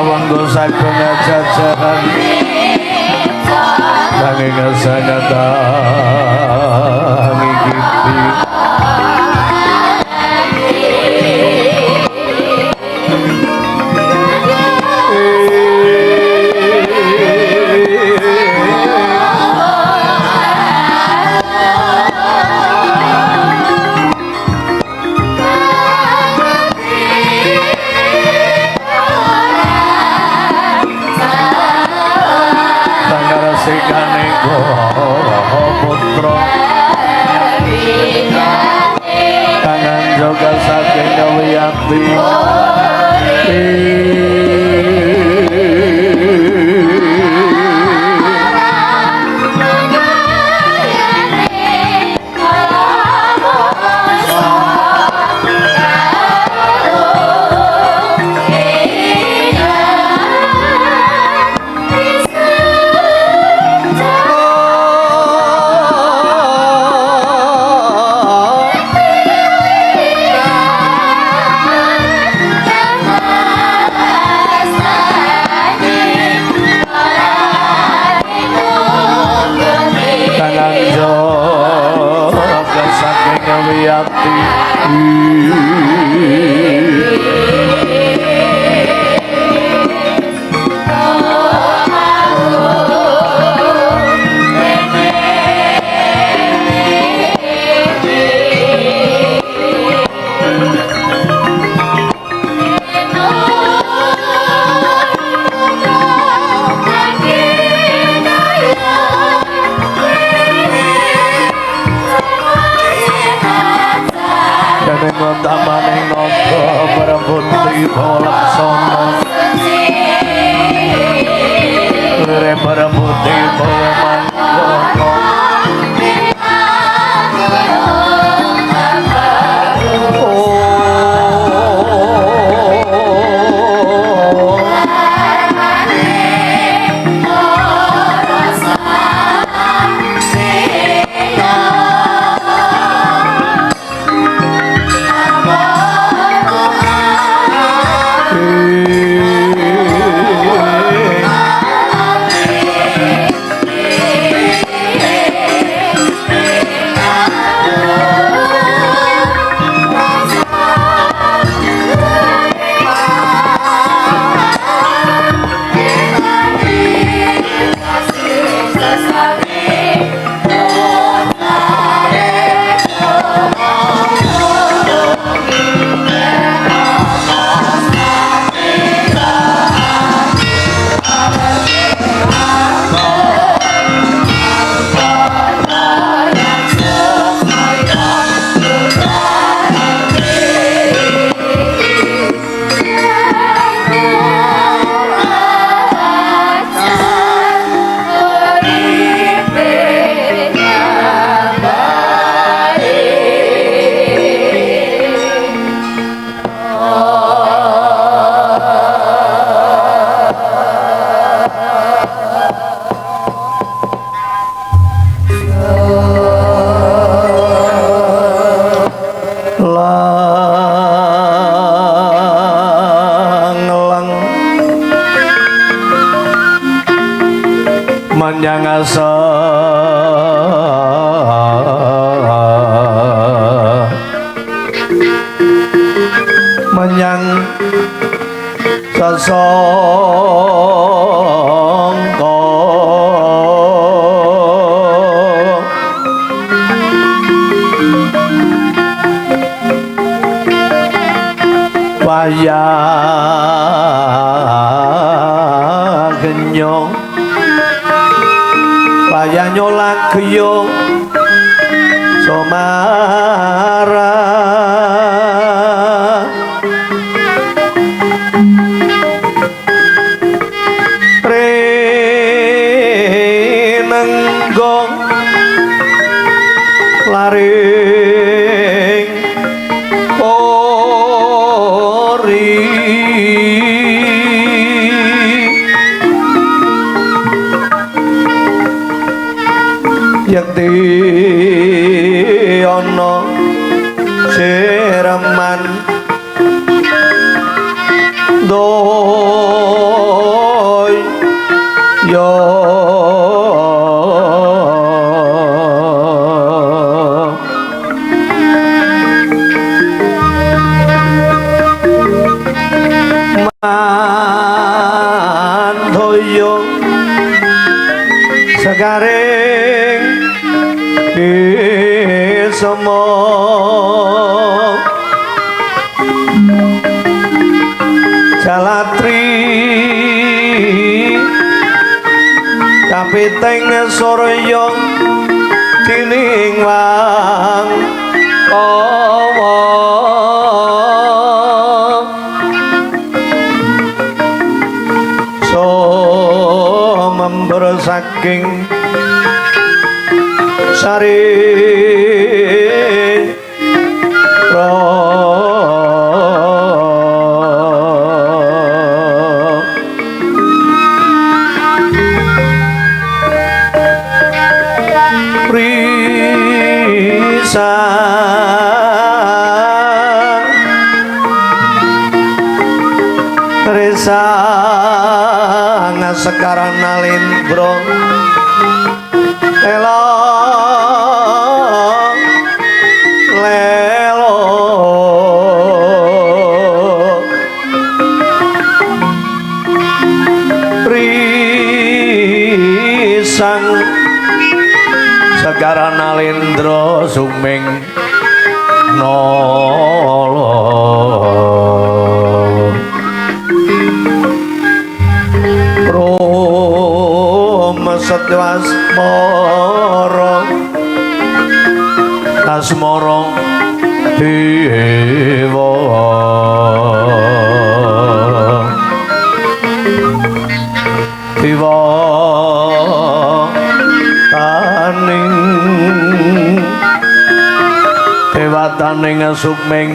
Awanggo sagung jajaran nanging sanata ngikuti putra tangan jaga saking wiyati. Siraman do. Galatri kapiteng surya dining wang kawa sumember saking sari Risang sekarang nalindra elo lelo risang sekarang nalindra suming nala Rumeset asmara asmara dewa dewa taning dewataning sukming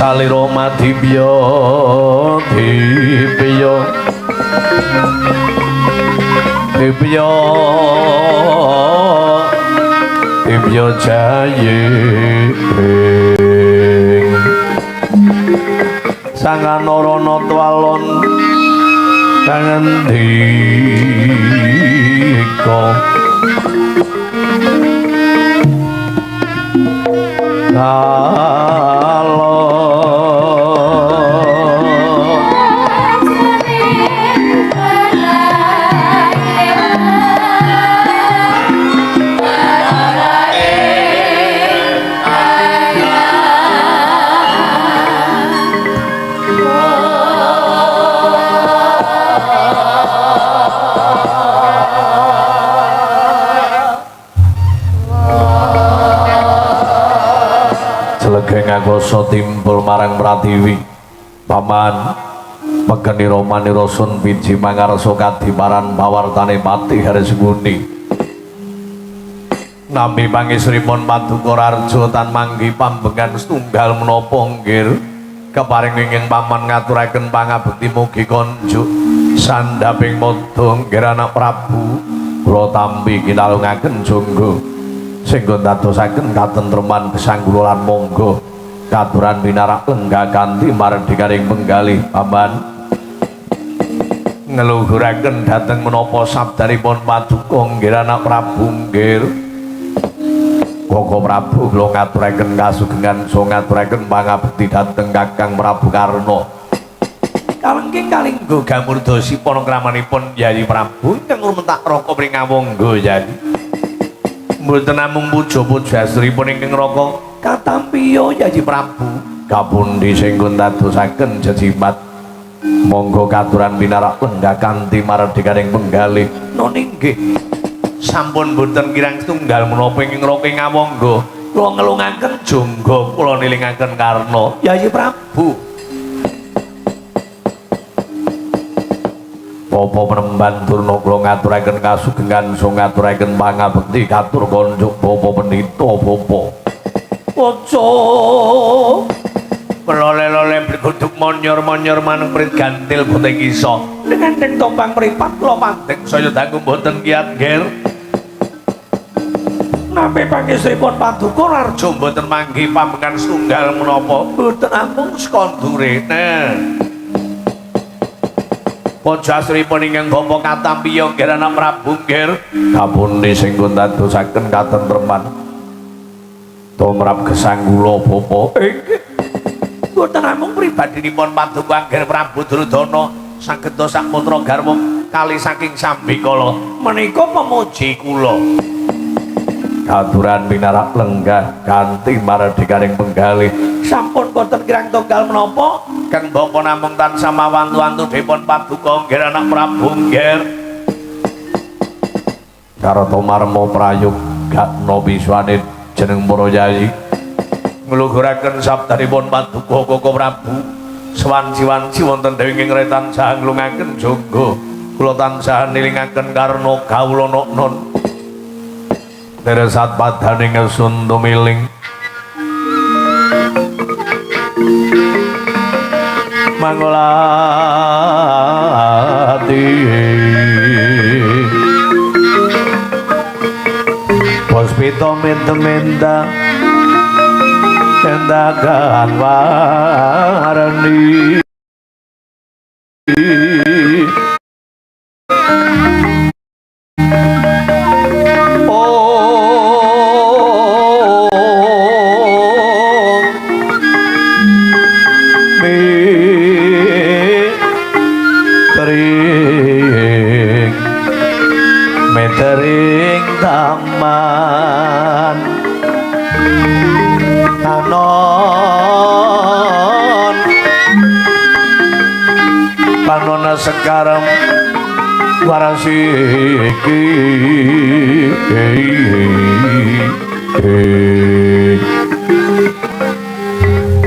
Salira madibya dibya dibya dibya jaying sanganarana twalon kangendika Ngakoso timbul marang Pratiwi paman megenira manira sun biji mangarsa kadimaran pawartane pati Harisguni nampi pangesripun Paduka Raja tan manggi pambengan setunggal menapa nggir keparing ingkang paman ngaturaken pangabekti mugi konjuk sandhaping madha nggir anak Prabu kula tampi kinalungaken jangga sing dadosaken katentreman gesang kula lan monggo katuran pinarak lenggah kanthi mardikaning penggalih paman ngeluhuraken dhateng menapa sabdanipun Paduka nggir anak Prabu nggir Koko Prabu kula ngaturaken kasugengan saha ngaturaken pangabekti dhateng Kakang Prabu Karna kalengking kalingga gamurda sipana kramanipun Yayi Prabu ingkang rumentak raka pringawangga Yayi mboten namung puja-puja asripun ingkang raka katampiya Yayi Prabu kapundi sing dadosaken jejimat monggo katuran pinarak lenggah kanthi mardikaning penggalih noni nggih sampun boten kirang setunggal menapa ingkang raka ngawangga kula ngelungaken jangga kula nilingaken Karna Yayi Prabu Bapa penemban Durna kula ngaturaken kasugengan saha ngaturaken pangabekti katur konjuk bapa pendhita bapa waca melole-lole bleguduk monyor-monyor manung prit gantil putih kisa dengan tompang mripat kula pandhek saya dangu mboten kiat nggir nampi pangesripun Paduka Raja mboten manggi pambengan setunggal menapa mboten namung sekondure. Pojasripun ingkang bapa katampi ya nggih anak Prabu nggih. Kapundi sing kundadosaken katentreman tumrap gesang kula bapa? Inggih. Boten namung pribadinipun paduka Angger Prabu Duryudana saged sak putra garwa kali saking sambikala menika pemuji kula. Katuran pinarak lenggah kanthi maradikaning penggalih. Sampun boten kirang tunggal menapa kang bapa namung tansah mawantu-wantu dipun paduka nggih anak Prabu nggih. Karata marma prayogakna wiswane jeneng para yayi ngluguraken sabdanipun paduka Koko Prabu. Swanci-wanci wonten dewi ing tansah nglungaken jangga kula tansah nilingaken karna kawula non Teresat padaning sun tumiling mangolati Puspita minta endakan warni Metering taman anon panona sekarang warasiki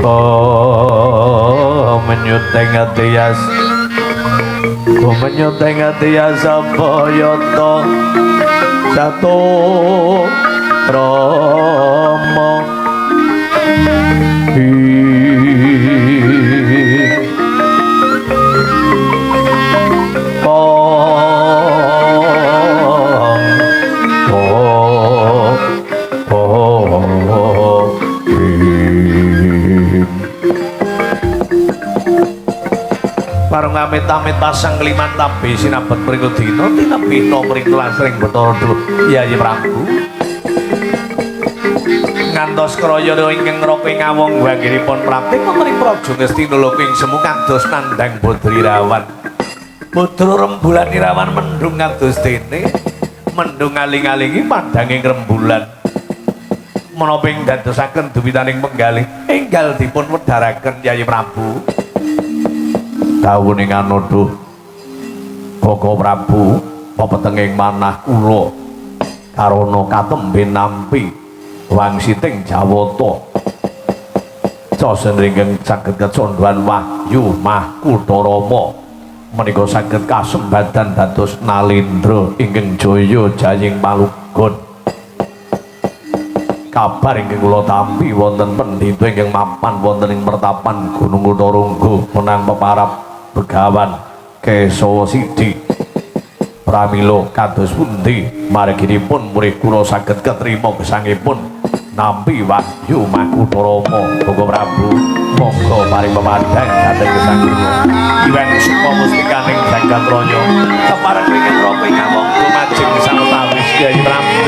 oh menyuteng atias menyuteng atias apa yata satu Rama Parung amit-amit pasang liman tabi sinabet mriku dina tinebina mriku lasring Bathara Yayi Prabu ngantos kraya ingkang ngraka ing awong wangiripun prapti wonten ing praja Ngastina loka ing semu kados nandhang Bodri Irawan. Bodro rembulan irawan mendung kados dene mendung aling-alingi padhanging rembulan menapa ing dadosaken duwitaning penggalih enggal dipun wedharaken Yayi Prabu. Dawuhing anuduh Koko Prabu pepetenging manah kula karana katembe nampi wangsiting Jawata casen ingkang saged kecondhoan wahyu Mahkutharama menika saged kasembadan dados nalendra ingkang jaya jaying palugon. Kabar ingkang kula tampi wonten pendhita ingkang mapan wonten ing pertapan Gunung Kutharunggu menang peparap Begawan Kesawa Sidi. Pramila kados pundi marginipun murih kula saged ketrima gesangipun nampi wahyu Mahkutharama Koko Prabu monggo paring pepadang dhateng gesang kula. Iwang sukma mustikaning jagat raya kepareng ing neraka ing awangga majeng sawetawis Kyai Prabu.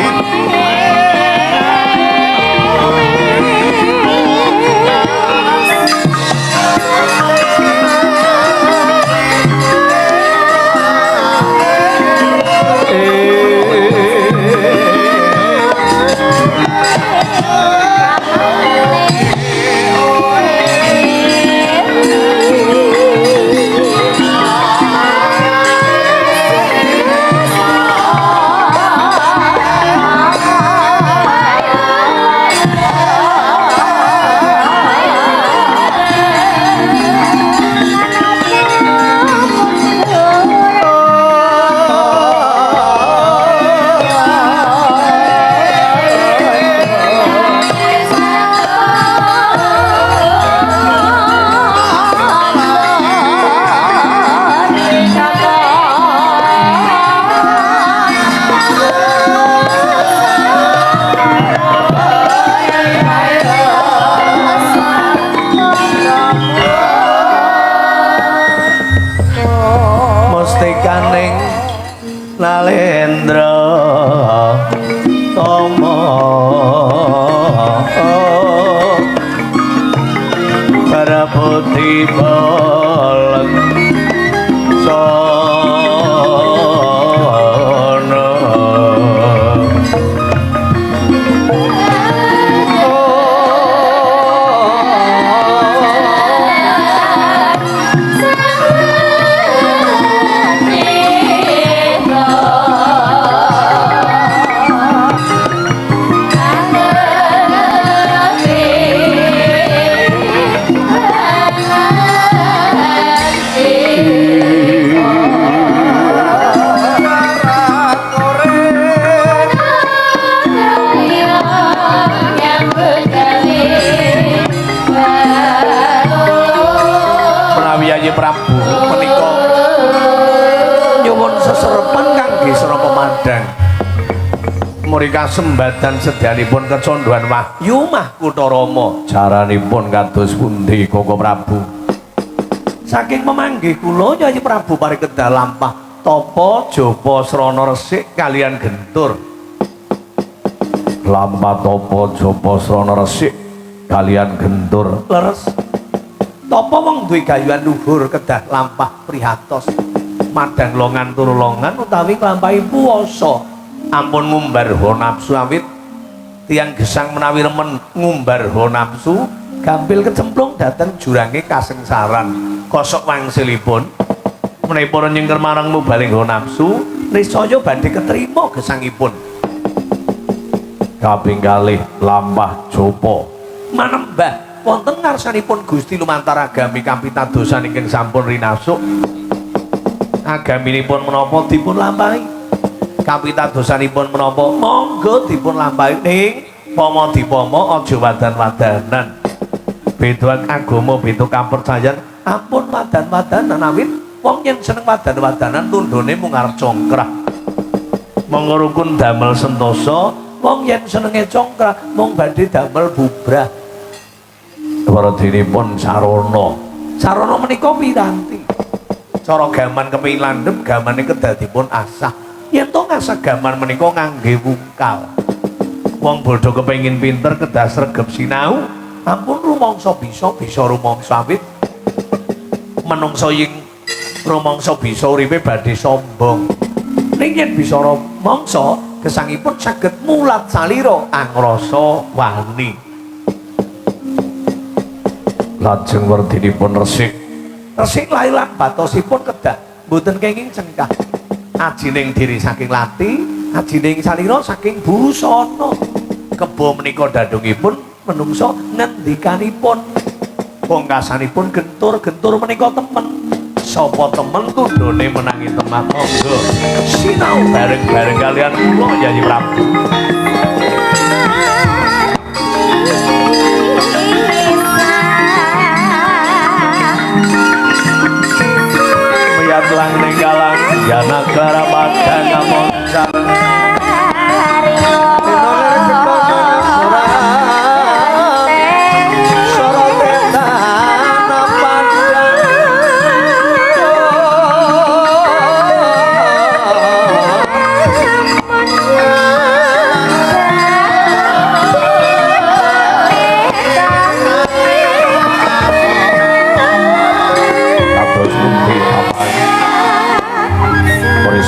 Mrika kasembadan sedyanipun kecondhoan wahyu Mahkutha Rama. Caranipun kados pundi Koko Prabu? Saking memanggih kula Yayi Prabu paring kedah lampah tapa japa srana resik kalian gentur. Lampah tapa japa srana resik kalian gentur. Leres. Tapa wong duwe gayuhan luhur kedah lampah prihatos. Madang longan turu longan utawi nglampahi puasa. Ampun ngumbar hawa nafsu awit tiyang gesang menawi remen ngumbar hawa nafsu gampil kecemplung dhateng jurange kasengsaran. Kosok wangsilipun menawi para nyengker marang mubaling hawa nafsu niscaya badhe ketrima gesangipun. Kaping kalih lampah japa manembah wonten ngarsanipun Gusti lumantar agami kapitadosan ingkang sampun rinasuk. Agaminipun menapa dipun lampahi, kapitadosanipun menapa monggo dipun lampahi, ning pomo dipomo aja wadan-wadanan. Beda agama beda kapercayan ampun wadan-wadanan awit wong yen seneng wadan-wadanan tundhone mung arep congkrah. Monggo rukun damel sentosa, wong yen senenge congkrah mung badhe damel bubrah. Waradinipun sarana. Sarana menika piranti. Cara gaman kepengin landhep gamane kedah dipun asah. Yen to ngasah gaman menika ngangge wungkal. Wong bodho kepengin pinter kedah sregep sinau. Ampun rumangsa bisa bisa rumangsa awit menungsa ing rumangsa bisa uripe badhe sombong. Ning yen bisa rumangsa gesangipun saged mulat salira angrasa wani. Lajeng werdinipun resik. Resik lailan batosipun kedah mboten kenging cengkah. Ajining diri saking lati, ajining salira saking busana. Kebo menika dandungipun menungso ngendikanipun. Pungkasanipun gentur-gentur menika temen. Sapa temen tundhone menangi temah. Monggo sinau bareng-bareng kalian kula Yayi Prabu. Miyat lang ning kalang janagara padang amoncan.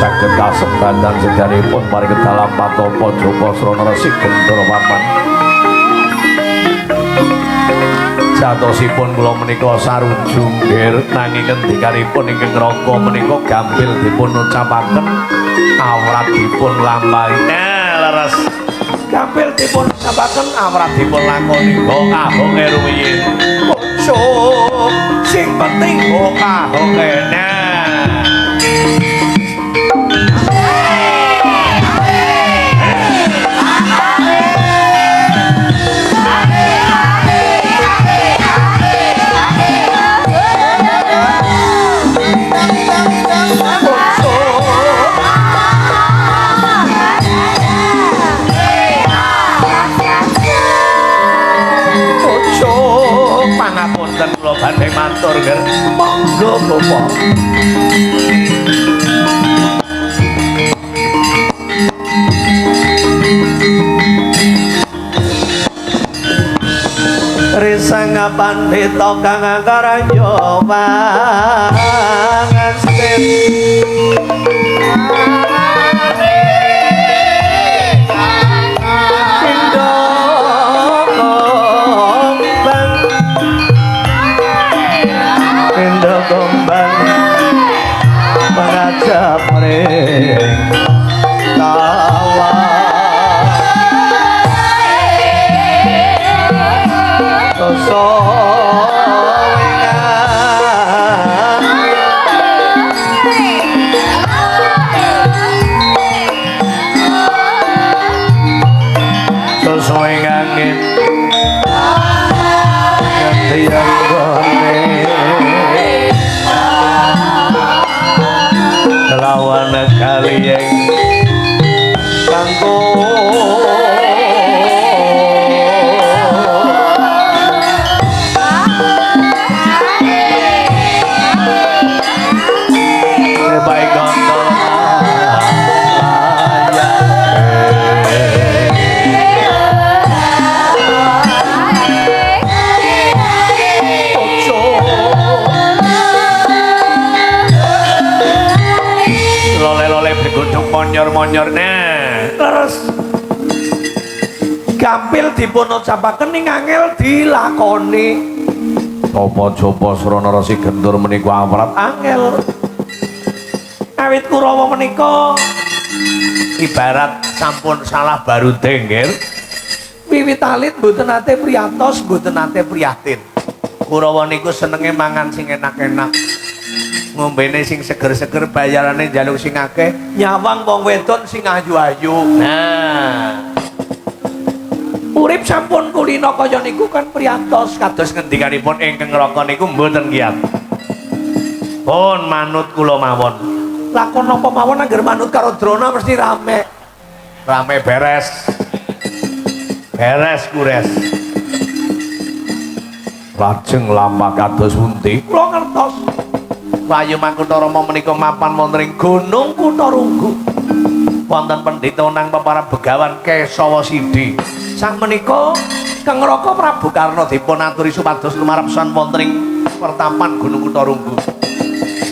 Saged kasembadan sedyanipun mari kedalam patopo japa srana resik gentur paman. Jatosipun kula menika saruju nggir nanging ngendikanipun ingkang raka menika gampil dipun ucapaken awrat dipun lampahi. Nah, leres. Gampil dipun ucapaken awrat dipun lakoni hokahoke rumiyin. Kocok sing penting hokahoke. Nah. Pangapunten kula badhe matur nggih. Monggo Bapak. Risang pandhita kang angkaraya wangestin. Kembang mengajak ring tawa sesuai angin nganti anggone lawan kali yang kangkung. Gampil dipun ucapaken ning angel dilakoni. Tapa japa srana Resi Gentur menika awrat angel. Awit Kurawa menika ibarat sampun salah baru nggih. Wiwit alit mboten nate priyatos, mboten nate prihatin. Kurawa niku senenge mangan sing enak-enak. Ngombene sing seger-seger, bayarane njaluk sing akeh, nyawang wong wedon sing ayu-ayu. Nah, urip sampun kulino kaya niku kan priyatos kados ngendikanipun ingkang Raka niku mboten kiyat. Pun manut kula mawon. Lakon napa mawon angger manut karo Drona mesti rame. Rame beres. Beres kures. Lajeng lampah kados pundi? Kula ngertos. Wahyu Mangkutarama menika mapan wonten ing Gunung Kutharunggu. Wonten pendhita nang pepara Begawan Kesawa Sidi. Sakmenika Kang Raka Prabu Karna dipun aturi supados lumarepsan wonten ing pertapan Gunung Kutharunggu.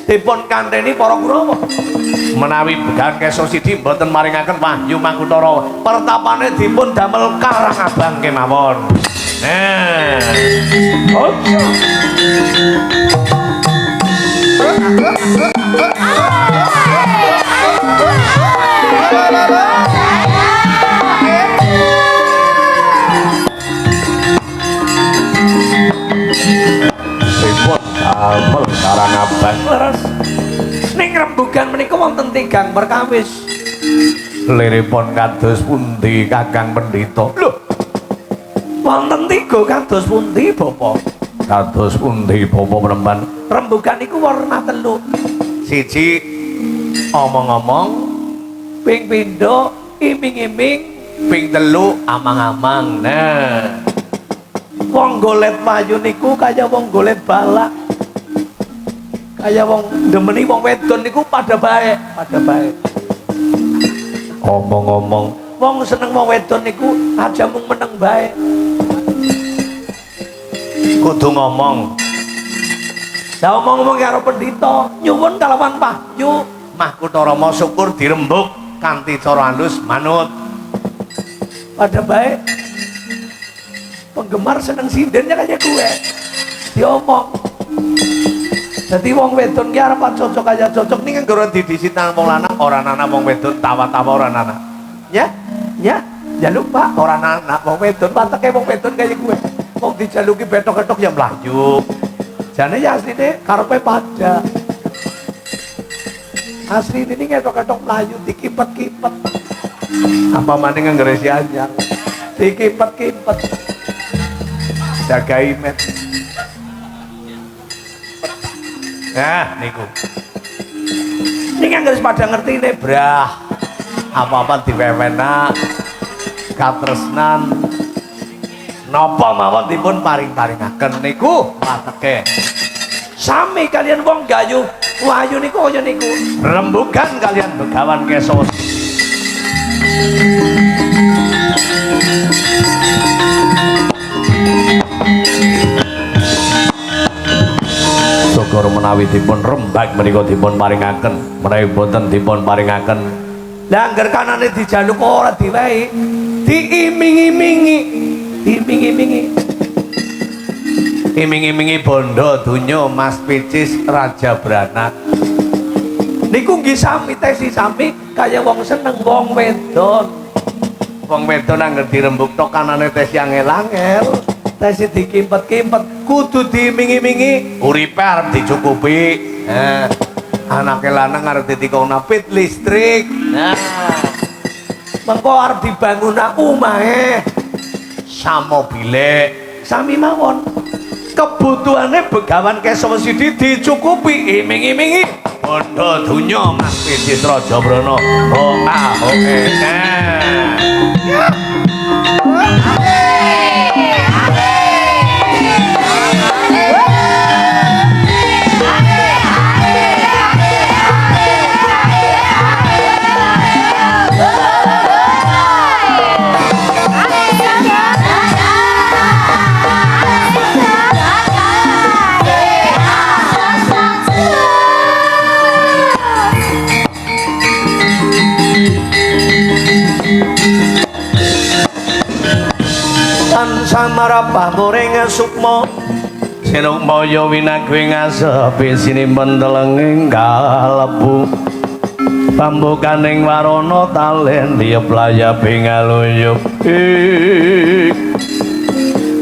Dipun kanteni para Kurawa. Menawi Begawan Kesawa Sidi mboten maringaken Wahyu Mangkutara, pertapane dipun damel Karang Abang kemawon. Nah, ojo. Dipun damel Karang Abang. Leres. Ning rembugan menika wonten tigang perkawis. Liripun kados pundi Kakang Pendhita? Lho. Wonten tiga kados pundi Bapak? Kados pundi Bapak Penemban? Rembugan iku warna telu. Siji omong-omong, ping pindho iming-iming, ping telu amang-amang. Nah, wong golet wayu niku kaya wong golet balak. Kaya wong demeni wong wedon niku pada bae, pada bae. Omong-omong, wong seneng wong wedon niku aja mung meneng bae. Kudu ngomong. Lah omong-omong karo pendhita, nyuwun kalawan Wahyu Mahkutarama syukur dirembuk kanthi cara halus manut. Pada bae penggemar seneng sindennya kaya gue. Diomong. Dadi wong wedon ki arep cocok kaya cocok ning anggere didisit nang wong lanang ora ana wong wedon tawa-tawa ora ana. Ya, ya, jaluk Pak ora ana wong wedon pateke wong wedon kaya gue. Wong dijaluki betok-betok ya mlayu. Jane ya asline karepe pada. Asline ini ngetok-ketok mlayu dikipet-kipet. Apa maning anggere si anyar. Dikipet-kipet. Jaga imet. Nah, niku. Ning anggere pada ngertine, brah. Apa-apa diwewenak. Katresnan. Napa mawon dipun paring-paringaken niku wateke. Sami kalian wong gayu wayu niku kaya niku. Rembugan kalian Begawan Kesawa. Syukur menawi dipun rembag menika dipun paringaken, menawi boten dipun paringaken. Lah angger kanane dijaluk ora diwehi, diiming-imingi. Iming-imingi. Iming-imingi bondo donya Mas Picis Raja Branak. Niku nggih sami tesi sami kaya wong seneng wong wedon. Wong wedon angger dirembuk tok kanane tesi angel-angel, tesi dikimpet-kimpet, kudu diiming-imingi, uripe arep dicukupi. Nah, anake lanang arep ditikokna pit listrik. Nah, mengko arep dibangun omahe. Samobile sami mawon. Kebutuhane Begawan Kesawa Sidi dicukupi iming-imingi bondo donya Mas Picis Raja Brana. O a o e. Parapah muring sukma sinukmaya winagwe ngasepi sinimpen telenging kalebu pambukaning warana talen liyep layape ngaluyup.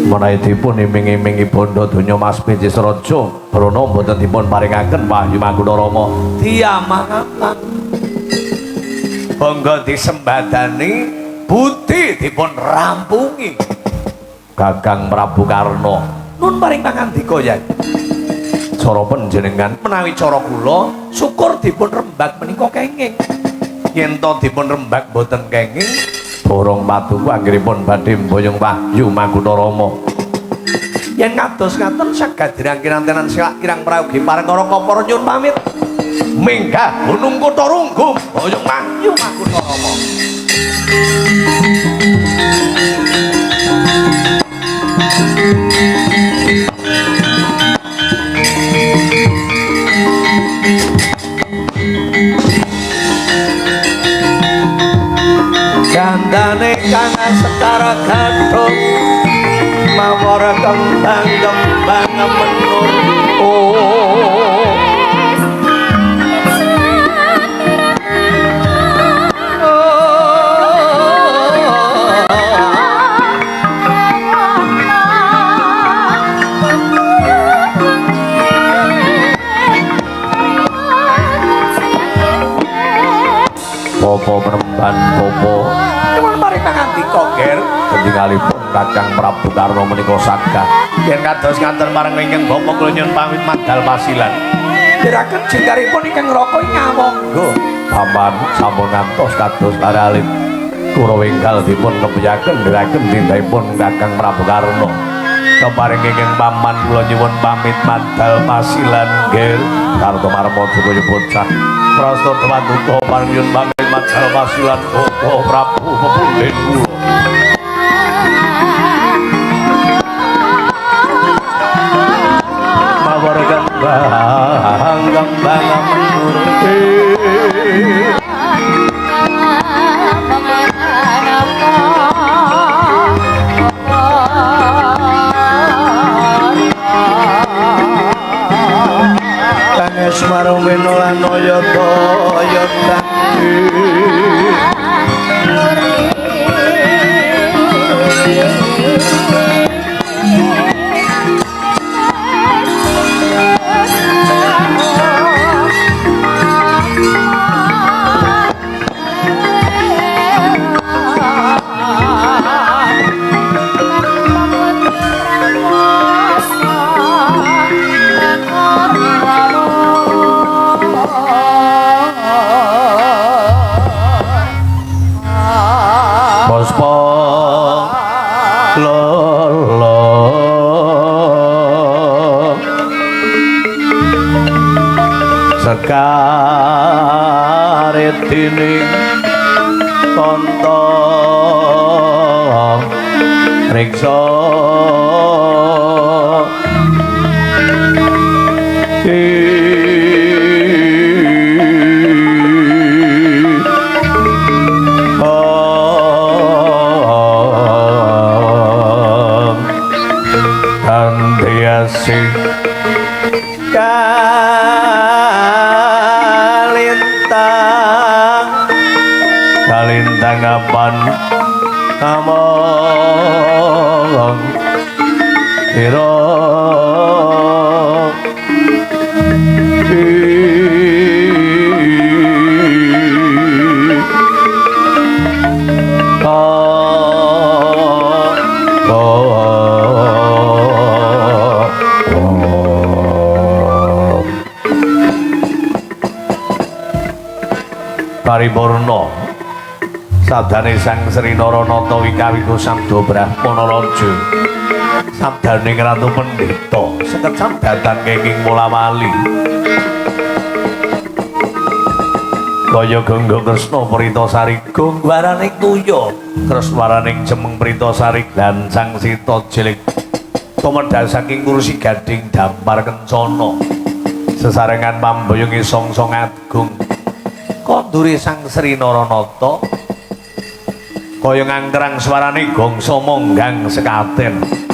Menawi dipun iming-imingi bondo donya Mas Picis Raja Brana mboten dipun paringaken wahyu Mangkunarama diamangaken bangga disembadani budi dipun rampungi Kakang Prabu Karna nun paring pangandika ya cara panjenengan menawi cara kula syukur dipun rembag menika kenging yen to dipun rembag mboten kenging borong paduka anggenipun badhe mboyong wahyu Mangkunarama yen kados ngaten saged dirangki-rantenan selak kirang prayogi pareng para nyuwun pamit minggah gunung kutha runggu mboyong wahyu Mangkunarama. Gandane kang sekar gadhong mawar kembang-kembang menur. Oh Popo penemban popo nyuwun paring pangandika ger ketingalipun Kakang Prabu Karna menika sagah yen kados ngaten marang ingkang bapa kula nyuwun pamit madal pasilan ndherekaken jengkaripun ingkang raka ing ngawangga paman sampun ngantos kados alit kula winggal dipun kepiyaken ndherekaken tindhahipun Kakang Prabu Karna keparing ingkang paman kula nyuwun pamit madal pasilan ger karto marma jaya bocah prasta dewanduka paring nyuwun pamit madal pasilan Bapak Prabu pepundhen kula. Mawar kembang kembang menur. Kang Esmaro menolan yata yata. Sekaretining tonto riksa Kanthi kalintang apan among ira Paripurna sabdane Sang Sri Naranata wikawiku sabda Brahmana Raja sabdane Ratu Pendhita seket sabdatan kenging mulawali kaya Gangga Kresna Pritasari gongwaraning toya kreswaraning jemeng Pritasari glancang sita jelik tumedhal saking kursi gading dampar kencana sesarengan pamboyonge songsong agung kondure Sang Sri Naranata kaya ngangkrang swarane gongso monggang sekaten.